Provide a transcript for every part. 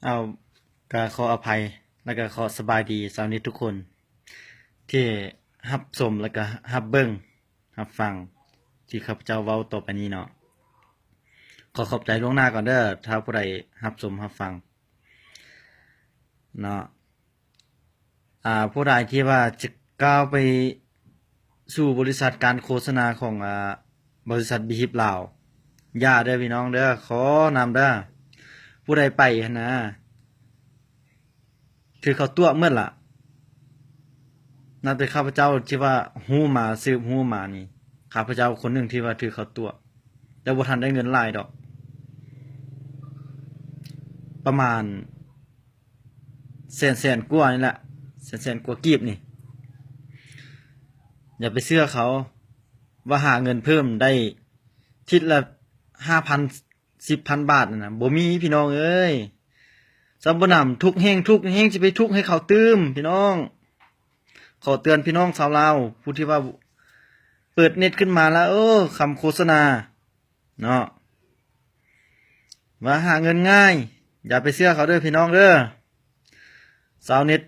ເອົາ ກະຂໍອະໄພ ແລະກະຂໍສະບາຍດີຊາວເນັດທຸກຄົນ ທີ່ຮັບຊົມ ແລະກະຮັບເບິ່ງ ຮັບຟັງ ທີ່ຂ້າພະເຈົ້າເວົ້າຕໍ່ໄປນີ້ເນາະ. ຂໍຂອບໃຈລ່ວງໜ້າກ່ອນເດີ ຖ້າຜູ້ໃດຮັບຊົມຮັບຟັງເນາະ. ອາ ຜູ້ໃດທີ່ວ່າຈະກ້າວໄປສູ່ບໍລິສັດການໂຄສະນາຂອງ ອາ ບໍລິສັດບີຮິບລາວ ຢ່າເດີພີ່ນ້ອງເດີ ຂໍນຳເດີ. ຜູ້ໃດໄປຫັ້ນນະ ຖືກເຂົາຕົວະໝົດລະ. ນັບແຕ່ຂ້າພະເຈົ້າທີ່ວ່າຮູ້ມາ ສືບຮູ້ມານີ້ ຂ້າພະເຈົ້າຄົນໜຶ່ງທີ່ວ່າຖືກເຂົາຕົວະ ແຕ່ບໍ່ທັນໄດ້ເງິນຫຼາຍດອກ ປະມານແສນໆກວ່ານີ້ແຫຼະ ແສນໆກວ່າກີບນີ້. ຢ່າໄປເຊື່ອເຂົາ ວ່າຫາເງິນເພີ່ມໄດ້ທິດລະຫ້າພັນ ສິບພັນບາດນັ້ນນະ ບໍ່ມີພີ່ນ້ອງເອີຍ. ຊຳບໍ່ນຳ ທຸກແຮງທຸກແຮງ ຊິໄປທຸກໃຫ້ເຂົາຕື່ມພີ່ນ້ອງ. ຂໍເຕືອນພີ່ນ້ອງຊາວລາວ ຜູ້ທີ່ວ່າເປີດເນັດຂຶ້ນມາລະ ເອີ ຄຳໂຄສະນາເນາະ ວ່າຫາເງິນງ່າຍ ຢ່າໄປເຊື່ອເຂົາເດີພີ່ນ້ອງເດີ. ຊາວເນັດ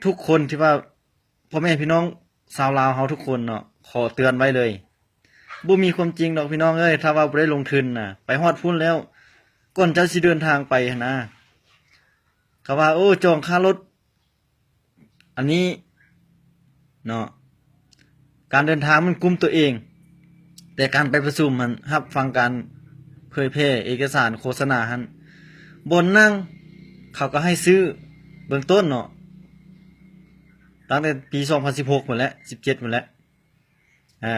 ທຸກຄົນທີ່ວ່າ ພໍ່ແມ່ພີ່ນ້ອງຊາວລາວເຮົາທຸກຄົນເນາະ ຂໍເຕືອນໄວ້ເລີຍ ບໍ່ມີຄວາມຈິງດອກພີ່ນ້ອງເອີຍ. ຖ້າວ່າບໍ່ໄດ້ລົງທຶນນະ ໄປຮອດພຸ້ນແລ້ວ ກ່ອນເຈົ້າຊິເດີນທາງໄປຫັ້ນນະ ເຂົາວ່າ ໂອ້ ຈອງຄ່າລົດ ອັນນີ້ເນາະ ການເດີນທາງມັນກຸ້ມຕົວເອງ ແຕ່ການໄປປະຊຸມຫັ້ນ ຮັບຟັງການເຜີຍແຜ່ເອກະສານໂຄສະນາຫັ້ນ ບ່ອນນັ່ງເຂົາກໍໃຫ້ຊື້ເບື້ອງຕົ້ນເນາະ ຕັ້ງແຕ່ປີສອງພັນສິບຫົກພຸ້ນແຫຼະ ສິບເຈັດພຸ້ນແຫຼະ ອາ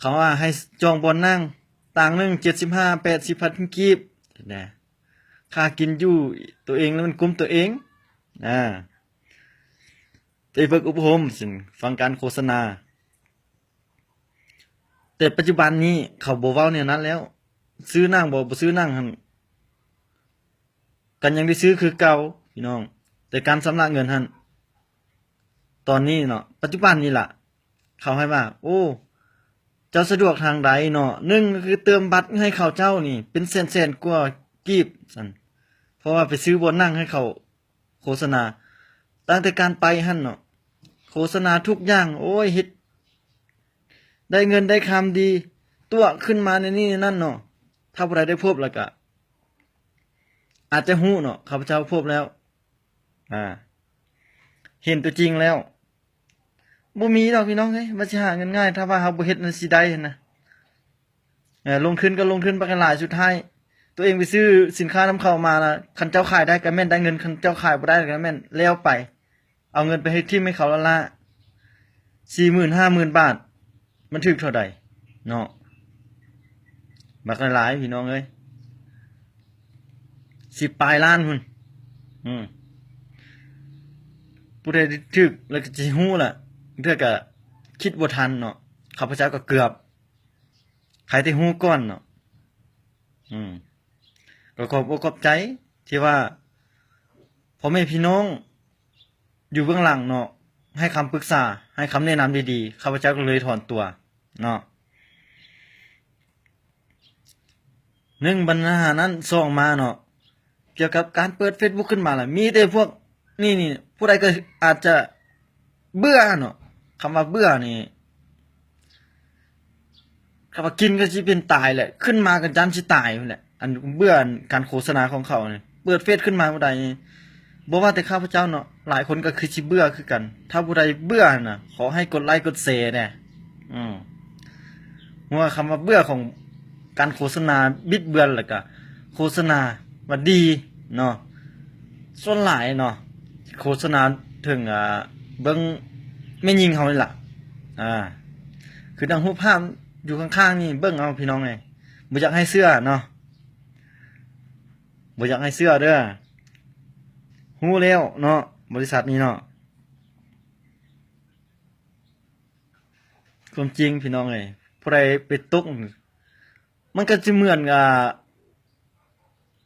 ເຂົາວ່າໃຫ້ຈອງບ່ອນນັ່ງ ຕາງໜຶ່ງເຈັດສິບຫ້າ ແປດສິບພັນກີບນະ ຄ່າກິນຢູ່ຕົວເອງ ແລ້ວມັນກຸ້ມຕົວເອງ ອາ ໄປຝຶກອົບຮົມ ຟັງການໂຄສະນາ. ແຕ່ປັດຈຸບັນນີ້ເຂົາບໍ່ເວົ້າແນວນັ້ນແລ້ວ ຊື້ນັ່ງບໍ່ ບໍ່ຊື້ນັ່ງຫັ້ນ ກໍຍັງໄດ້ຊື້ຄືເກົ່າພີ່ນ້ອງ. ແຕ່ການຊຳລະເງິນຫັ້ນ ຕອນນີ້ເນາະ ປັດຈຸບັນນີ້ລະ ເຂົາໃຫ້ວ່າ ໂອ້ ເຈົ້າສະດວກທາງໃດເນາະ ໜຶ່ງກໍຄືເຕີມບັດໃຫ້ເຂົາເຈົ້ານີ້ເປັນແສນໆກວ່າກີບຊັ້ນ ເພາະວ່າໄປຊື້ບ່ອນນັ່ງໃຫ້ເຂົາ ໂຄສະນາ ຕັ້ງແຕ່ການໄປຫັ້ນເນາະ ໂຄສະນາທຸກຢ່າງ ໂອ້ຍ ເຮັດໄດ້ເງິນໄດ້ຄຳດີ ຕົວະຂຶ້ນມາໃນນີ້ໃນນັ້ນເນາະ. ຖ້າຜູ້ໃດໄດ້ພົບແລ້ວກະອາດຈະຮູ້ເນາະ ຂ້າພະເຈົ້າພົບແລ້ວ ອາ ເຫັນຕົວຈິງແລ້ວ ບໍ່ມີດອກພີ່ນ້ອງເອີຍ ວ່າຊິຫາເງິນງ່າຍ ຖ້າວ່າເຮົາບໍ່ເຮັດມັນຊິໄດ້ຫັ້ນນະ. ເອີ ລົງທຶນກໍລົງທຶນບັກຫຼາຍ ສຸດທ້າຍຕົວເອງໄປຊື້ສິນຄ້ານຳເຂົາມາລະ ຄັນເຈົ້າຂາຍໄດ້ກໍແມ່ນໄດ້ເງິນ ຄັນເຈົ້າຂາຍບໍ່ໄດ້ກໍແມ່ນແລ້ວໄປ ເອົາເງິນໄປໃຫ້ຖິ້ມໃຫ້ເຂົາລ້າໆ ສີ່ໝື່ນຫ້າໝື່ນບາດ ມັນຖືກເທົ່າໃດເນາະ ບັກຫຼາຍໆ ພີ່ນ້ອງເອີຍ ສິບປາຍລ້ານພຸ້ນ ອືມ ຜູ້ໃດຖືກແລ້ວກໍຊິຮູ້ລະ ເທື່ອກໍຄິດບໍ່ທັນເນາະ ຂ້າພະເຈົ້າກໍເກືອບ ໃຜທີ່ຮູ້ກ່ອນເນາະ ອືມ ກໍຂອບອົກຂອບໃຈທີ່ວ່າພໍ່ແມ່ພີ່ນ້ອງຢູ່ເບື້ອງຫຼັງເນາະ ໃຫ້ຄຳປຶກສາ ໃຫ້ຄຳແນະນຳດີໆ ຂ້າພະເຈົ້າກໍເລີຍຖອນຕົວເນາະ. ໜຶ່ງບັນຫານັ້ນ ສອງມາເນາະ ກ່ຽວກັບການເປີດເຟສບຸກຂຶ້ນມາລະ ມີແຕ່ພວກນີ້ນີ້ ຜູ້ໃດກໍອາດຈະເບື່ອເນາະ ຄຳວ່າເບື່ອນີ້ ຄຳວ່າກິນກໍຊິເປັນຕາຍແຫຼະ ຂຶ້ນມາກໍຢ້ານຊິຕາຍພຸ້ນແຫຼະ ອັນເບື່ອການໂຄສະນາຂອງເຂົານີ້ ເປີດເຟສຂຶ້ນມາເມື່ອໃດນີ້ ບໍ່ວ່າແຕ່ຂ້າພະເຈົ້າເນາະ ຫຼາຍຄົນກໍຄືຊິເບື່ອຄືກັນ. ຖ້າຜູ້ໃດເບື່ອນະ ຂໍໃຫ້ກົດໄລກົດແຊແດ່ ອືມ ເພາະວ່າຄຳວ່າເບື່ອຂອງການໂຄສະນາບິດເບືອນ ແລ້ວກະໂຄສະນາວ່າດີເນາະ ສ່ວນຫຼາຍເນາະ ໂຄສະນາເຖິງ ອາ ເບິ່ງແມ່ຍິງເຮົານີ້ລະ ອາ ຄືດັ່ງຮູບພາບຢູ່ຂ້າງໆນີ້ ເບິ່ງເອົາພີ່ນ້ອງເອີຍ ບໍ່ຢາກໃຫ້ເຊື່ອເນາະ ບໍ່ຢາກໃຫ້ເຊື່ອເດີ ຮູ້ແລ້ວເນາະ ບໍລິສັດນີ້ເນາະ. ຄວາມຈິງພີ່ນ້ອງເອີຍ ຜູ້ໃດໄປຕົກ ມັນກໍຈະເໝືອນ ອ່າ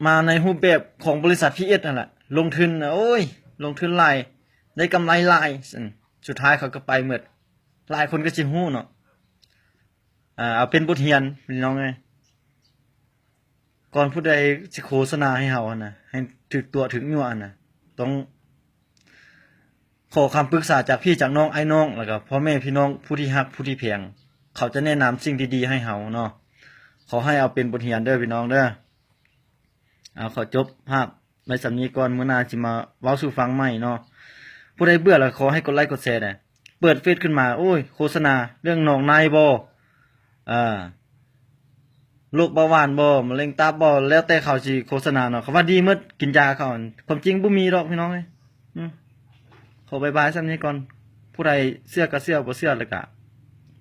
ມາໃນຮູບແບບຂອງບໍລິສັດພີເອັສຫັ້ນແຫຼະ ລົງທຶນ ໂອ້ຍ ລົງທຶນຫຼາຍ ໄດ້ກຳໄລຫຼາຍ ສຸດທ້າຍເຂົາກໍໄປໝົດ. ຫຼາຍຄົນກໍຊິຮູ້ເນາະ ອ່າ ເອົາເປັນບົດຮຽນພີ່ນ້ອງເອີຍ. ຂໍ ກ່ອນຜູ້ໃດຊິໂຄສະນາໃຫ້ເຮົາຫັ້ນນະ ໃຫ້ຖືກຕົວະຖືກຍົວະຫັ້ນນະ ຕ້ອງຂໍຄຳປຶກສາຈາກພີ່ຈາກນ້ອງອ້າຍນ້ອງ ແລ້ວກໍພໍ່ແມ່ພີ່ນ້ອງຜູ້ທີ່ຮັກຜູ້ທີ່ແພງ ເຂົາຈະແນະນຳສິ່ງດີໆໃຫ້ເຮົາເນາະ. ຂໍໃຫ້ເອົາເປັນບົດຮຽນເດີພີ່ນ້ອງເດີ. ເອົາ ຂໍຈົບພາບໄວ້ສ່ຳນີ້ກ່ອນ ມື້ໜ້າຊິມາເວົ້າສູ່ຟັງໃໝ່ເນາະ. ຜູ້ໃດເບື່ອລະຂໍໃຫ້ກົດໄລກົດແຊແດ່. ເປີດເຟສຂຶ້ນມາ ໂອ້ຍ ໂຄສະນາເລື່ອງໜອງໃນບໍ່ ເອີ ໂລກເບົາຫວານບໍ່ ມະເຮັງຕັບບໍ່ ແລ້ວແຕ່ເຂົາຊິໂຄສະນາເນາະ. ເຂົາວ່າດີໝົດ ກິນຢາເຂົາ ຄວາມຈິງບໍ່ມີດອກພີ່ນ້ອງເອີຍ. ອືມ ຂໍບາຍບາຍສ່ຳນີ້ກ່ອນ. ຜູ້ໃດເຊື່ອກໍເຊື່ອ ບໍ່ເຊື່ອແລ້ວກະ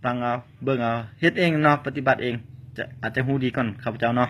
ຟັງເອົາ ເບິ່ງເອົາ ເຮັດເອງເນາະ ປະຕິບັດເອງ ຈະ ອາດຈະຮູ້ດີກ່ອນຂ້າພະເຈົ້າເນາະ.